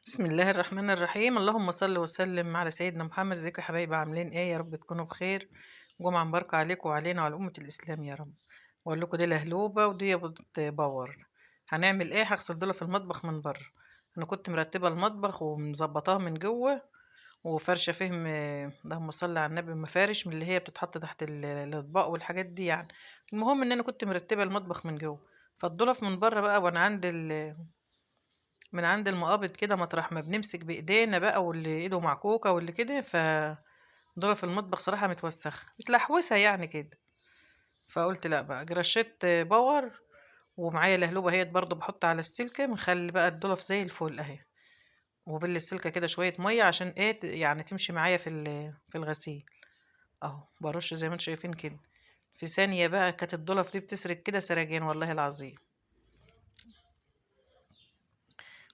بسم الله الرحمن الرحيم. اللهم صل وسلم على سيدنا محمد. ازيكم يا حبايبي؟ عاملين ايه؟ يا رب تكونوا بخير. جمعة مباركة عليكم وعلينا وعلى أمة الإسلام يا رب. واقول لكم دي لهلوبة ودي باور. هنعمل ايه؟ هغسل دول في المطبخ من بره. انا كنت مرتبة المطبخ ومظبطاه من جوه وفرشة فهم، اللهم صل على النبي، مفارش من اللي هي بتتحط تحت الاطباق والحاجات دي يعني. المهم ان انا كنت مرتبة المطبخ من جوه، فالضلف من بره بقى، وانا عند من عند المقابض كده مطرح ما بنمسك بايدينا بقى، واللي ايده معكوكه واللي كده، ف ضلف المطبخ صراحة متوسخه متلحوسه يعني كده. فقلت لا بقى، رشيت باور ومعايا لهلوبه اهيت برضو بحط على السلكه، مخلي بقى الضلف زي الفل اهي، وبل السلكه كده شوية مية عشان ايه يعني تمشي معايا في الغسيل اهو. برش زي ما انتم شايفين كده. في ثانية بقى كانت الضلف دي بتسرق كده سرجين والله العظيم.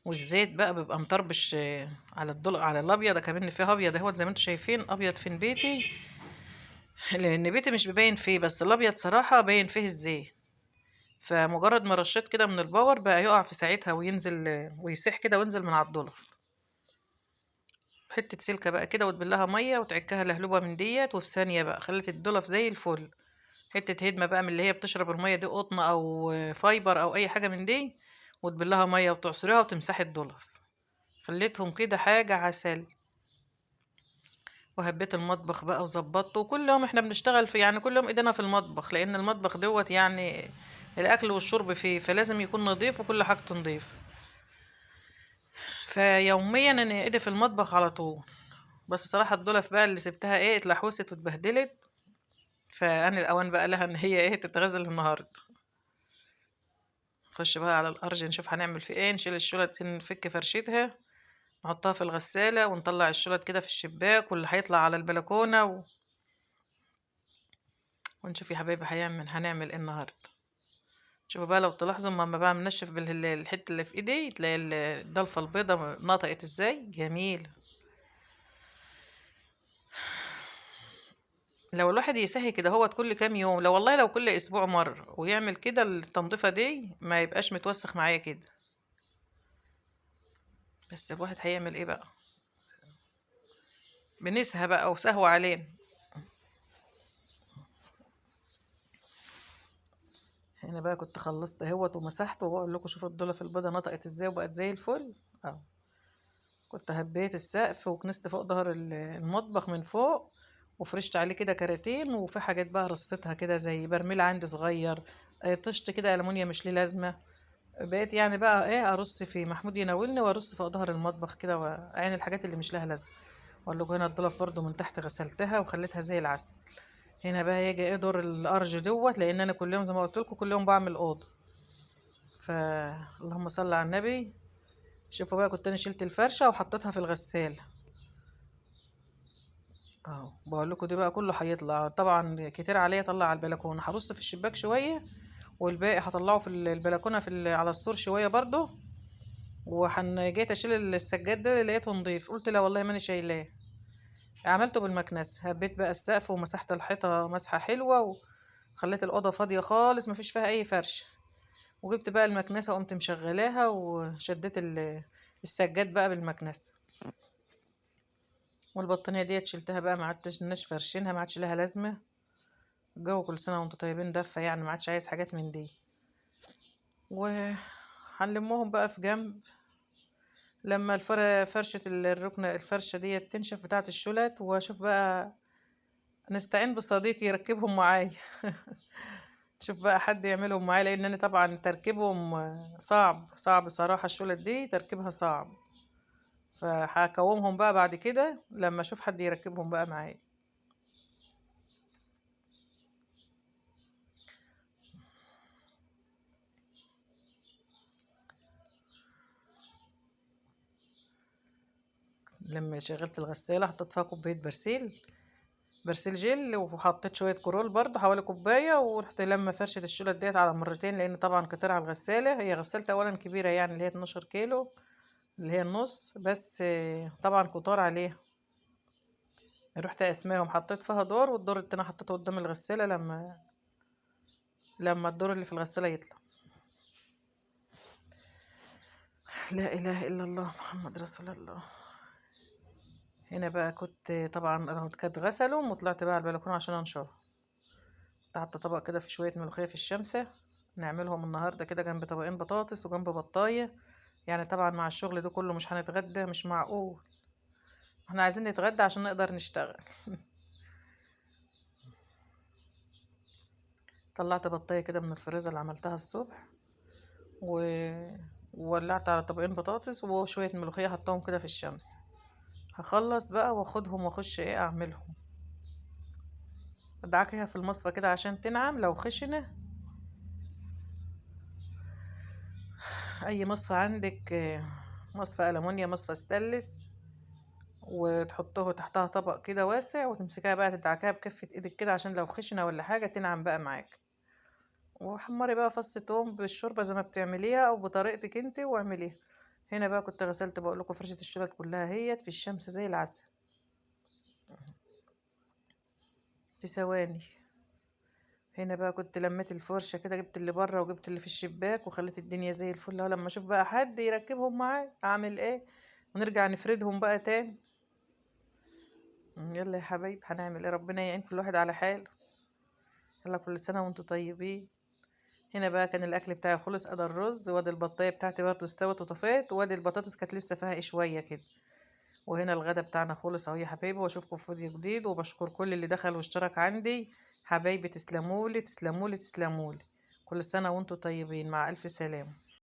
والزيت بقى بيبقى مطربش على الضلع على الابيض، كمان فيها ابيض اهوت زي ما انتم شايفين، ابيض فين بيتي، لان بيتي مش بيبين فيه، بس الابيض صراحة باين فيه الزيت. فمجرد ما رشيت كده من الباور بقى يقع في ساعتها وينزل ويسيح كده وينزل من على الضلف. حتة سلكه بقى كده وتبلها مية وتعكها لهلوبه من ديت، وفي ثانية بقى خلت الضلف زي الفل. حتة هدمه بقى من اللي هي بتشرب المية دي، قطن او فايبر او اي حاجة من دي، وتبلها مية وتعصريها وتمسحي الضلف. خليتهم كده حاجة عسل. وهبيت المطبخ بقى وظبطته. وكل يوم احنا بنشتغل في، يعني كل يوم ايدينا في المطبخ، لان المطبخ دوت يعني الاكل والشرب فيه، فلازم يكون نظيف وكل حاجته نظيف. فيوميا انا ايدي في المطبخ على طول. بس صراحة الضلف بقى اللي سبتها ايه اتلحوست واتبهدلت، فانا الاوان بقى لها ان هي ايه تتغسل النهارده. نخش بقى على الارج نشوف هنعمل في ايه. نشيل الشلط نفك فرشتها نحطها في الغسالة، ونطلع الشلط كده في الشباك واللي هيطلع على البلكونة ونشوف يا حبايبي هنعمل ايه النهارده. شوفوا بقى لو تلاحظوا لما بقى منشف بالحتة اللي في ايدي تلاقي الضلفه البيضة نطقت ازاي، جميل. لو الواحد يسهي كده هو كل كام يوم، لو والله لو كل اسبوع مرة ويعمل كده التنظيفه دي، ما يبقاش متوسخ معايا كده. بس الواحد هيعمل ايه بقى، بنسهى بقى وسهو علينا. هنا بقى كنت خلصت اهوت ومسحت، وبقول لكم شوفوا الضلف البيضة نطقت ازاي وبقت زي الفل اهو. كنت هبيت السقف وكنست فوق ظهر المطبخ من فوق، وفرشت عليه كده كراتين، وفي حاجات بقى رصيتها كده زي برميل عندي صغير، طشت كده ألمونيا مش ليه لازمه. بقيت يعني بقى ايه ارص في محمود يناولني وارص فوق ظهر المطبخ كده واعين الحاجات اللي مش لها لازمه. واقول لكم هنا الضلف برده من تحت غسلتها وخليتها زي العسل. هنا بقى يجي ايه دور الارج دوت، لان انا كل يوم زي ما قلت لكم كل يوم بعمل اوضة. فاللهم صل على النبي. شوفوا بقى كنت انا شلت الفرشة وحطيتها في الغسالة اهو. بقول لكم دي بقى كله هيطلع طبعا كتير عليا، طلع على البلكونه. هرص في الشباك شوية والباقي هطلعه في البلكونه في على السور شوية برده. وحن جيت اشيل السجاد ده لقيته نضيف، قلت لا والله ماني شايلاه، عملته بالمكنسه. هبيت بقى السقف ومسحت الحيطة مسحه حلوة، وخليت الاوضة فاضية خالص مفيش فيها اي فرشه. وجبت بقى المكنسة وقمت مشغلاها وشديت السجاد بقى بالمكنسه. والبطانيه ديت شلتها بقى، ما عدتش فرشينها، ما عادش لها لازمه. الجو كل سنة وانتم طيبين دفة يعني، ما عادش عايز حاجات من دي. وهنلمهم بقى في جنب لما فرشه الركنه الفرشة ديت تنشف بتاعه الشلت، واشوف بقى نستعين بصديقي يركبهم معايا. شوف بقى حد يعملهم معايا، لان انا طبعا تركيبهم صعب صعب صراحة، الشلت دي تركيبها صعب. فهكومهم بقى بعد كده لما اشوف حد يركبهم بقى معايا. لما شغلت الغسالة حطيت فيها كوباية برسيل جل، وحطيت شوية كرول برضه حوالي كوباية، ورحت لما فرشة الشلت ديت على مرتين، لان طبعا كتير على الغسالة. هي غسالتي اولا كبيرة يعني اللي هي 12 كيلو اللي هي النص، بس طبعا كتار عليها. رحت اسماهم حطيت فيها دور، والدور التاني حطيته قدام الغسالة لما الدور اللي في الغسالة يطلع. لا إله إلا الله محمد رسول الله. هنا بقى كنت طبعا انا كانت غسلهم وطلعت بقى على البلكونه عشان انشرهم. حاطه طبق كده في شوية ملوخية في الشمسه، نعملهم النهارده كده جنب طبقين بطاطس وجنب بطايه. يعني طبعا مع الشغل ده كله مش هنتغدى، مش معقول، احنا عايزين نتغدى عشان نقدر نشتغل. طلعت بطايه كده من الفريزر اللي عملتها الصبح، وولعت على طبقين بطاطس وشوية ملوخية، حطاهم كده في الشمس. هخلص بقى واخدهم واخش ايه اعملهم، ادعكها في المصفى كده عشان تنعم لو خشنه. اي مصفى عندك، مصفى ألمونيا، مصفى ستانلس، وتحطه تحتها طبق كده واسع وتمسكها بقى تدعكها بكفة ايدك كده عشان لو خشنة ولا حاجة تنعم بقى معاك. وحمري بقى فص توم بالشوربة زي ما بتعمليها او بطريقتك انت واعمليها. هنا بقى كنت غسلت بقول لكم فرشة الشبك كلها هيت في الشمس زي العسل في ثواني. هنا بقى كنت لميت الفرشة كده، جبت اللي بره وجبت اللي في الشباك وخليت الدنيا زي الفل. اهو لما اشوف بقى حد يركبهم معايا اعمل ايه، ونرجع نفردهم بقى تاني. يلا يا حبايب هنعمل ايه، ربنا يعين كل واحد على حاله. يلا كل سنة وانتم طيبين. هنا بقى كان الاكل بتاعي خلص، ادي الرز وادي البطايه بتاعتي برضه استوت وطفيت، وادي البطاطس كانت لسه فيها ايه شوية كده. وهنا الغدا بتاعنا خلص اهو يا حبايبي، واشوفكم في فيديو جديد. وبشكر كل اللي دخل واشترك عندي حبايبي، تسلمولي تسلمولي تسلمولي. كل سنة وانتم طيبين، مع الف سلامه.